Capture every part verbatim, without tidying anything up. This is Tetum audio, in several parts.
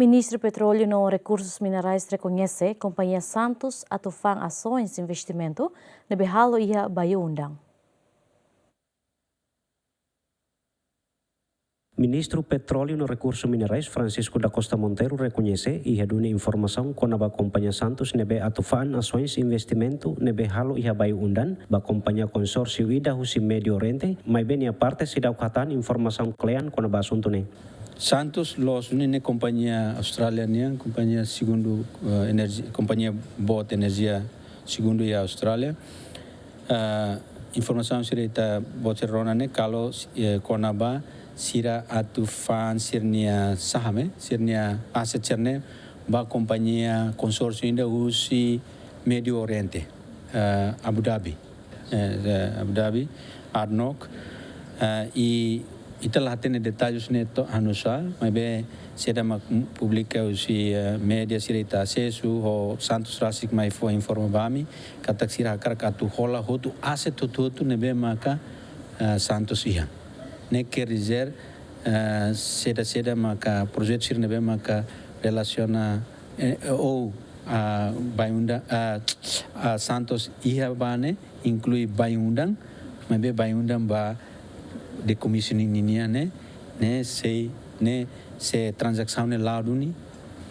Ministru Petróleu no Rekursus Minerais rekoñese Kompañia Santos atu fa'an asoens investimentu ne'ebé halo iha Bayu-Undan. Ministru Petróleu no Rekursus Minerais Francisco da Costa Monteiro rekoñese iha duni informasaun kona-ba Kompañia Santos ne'ebé atu fa'an asoens investimentu ne'ebé halo iha Bayu-Undan ba kompañia konsórsiu ida husi Médiu Oriente, maibé nia parte seidauk hatán informasaun kle'an kona-ba asuntu ne'e. Santos loos duni ne'e kompañia Austrália nian, kompañia segundu, eh, energi-, kompañia boot enerjia segundu iha Austrália. Ah, informasaun sira ita-boot sira rona ne'e kalau, eh, kona-ba sira atu fa'an sira-nia saham, eh, sira-nia aset sira-ne'e ba kompañia konsórsiu ida husi Médiu Oriente, eh, Abu Dhabi. Eh, eh, Abu Dhabi, ADNOC. Eh, i ita la hatene detalles ne'e to'o hanusá, maibé saida mak publika husi, eh, média sira ita asesu, ho Santos rasik mai fó informa ba ami katak sira hakarak atu hola hotu aset hotu-hotu ne'ebé maka, eh, Santos iha. Ne'e quer dizer, eh, saida-saida maka projetu sira ne'ebé maka relasiona, eh, ou, ah, Bayu-Undan, ah, ah, Santos iha ba ne'e, inklui Bayu-Undan, maibé Bayu-Undan ba decommissioning ninian ne'e, ne'e sei, ne'e sei tranzasaun ne'e la'o duni,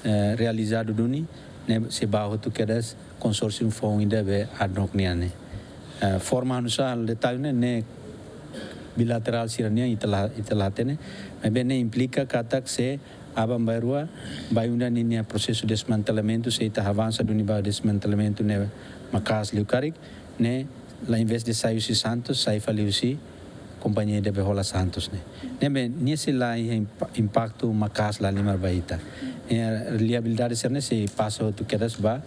eh, realizadu duni, ne'e sei ba hotu kedas konsórsiu foun ida be ADNOC nian ne'e. Eh, forma hanusá, detalle ne'e, ne'e bilaterál sira-nian ita la, ita la hatene, maibé ne'e implika katak se aban-bainrua Bayu-Undan ninia prosesu desmantelamentu, se ita avansa duni ba desmantelamentu ne'e maka'as liu karik, ne'e la, em vez de sai husi Santos, sai fali husi kompañia ida be hola Santos ne'e. Ne'ebé nia sei la iha impa-, impaktu maka'as lahalimar ba ita. Ne'e liabilidade sira-ne'e sei pasa hotu kedas ba,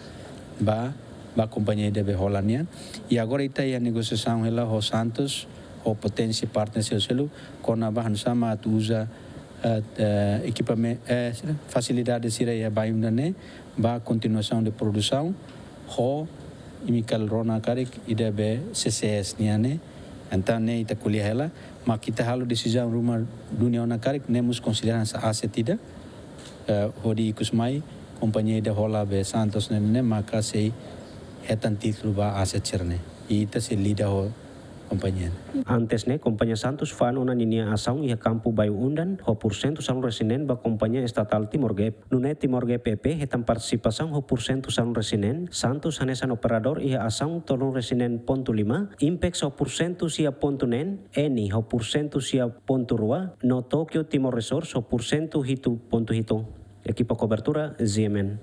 ba, ba kompañia ida be hola nian. I agora ita iha negosiasaun hela ho Santos, ho potensiál partner sira seluk, kona-ba hanusá mak atu uza, eh, eh, ekipamen-, eh, sira, fasilidade sira iha Bayu-Undan ne'e ba kontinuasaun de produsaun, ho imi kal rona karik ida be CCS nian ne'e. Entaun ne'e ita ko'alia hela, mak ita halo desizaun ruma duni ona karik, ne'e mós konsidera hanesan aset ida, eh, hodi ikus mai kompañia ida hola be Santos ne'e, ne'e maka sei hetan títulu ba aset sira-ne'e. I ita sei lida ho kompañia. Antes ne'e, Kompañia Santos fa'an ona ninia asaun iha kampu Bayu-Undan, ho pursentu sanulu-resin-neen ba kompañia estatál Timor Gap. Nune'e Timor Gap E P hetan partisipasaun ho pursentu sanulu-resin-neen, Santos hanesan operadór iha asaun tolunulu-resin-neen pontu lima, Impex ho pursentu sia pontu neen, Eni ho pursentu sia pontu rua, no Tokyo Timor Resource ho pursentu hitu pontu hitu. Ekipa kobertura, Z M N.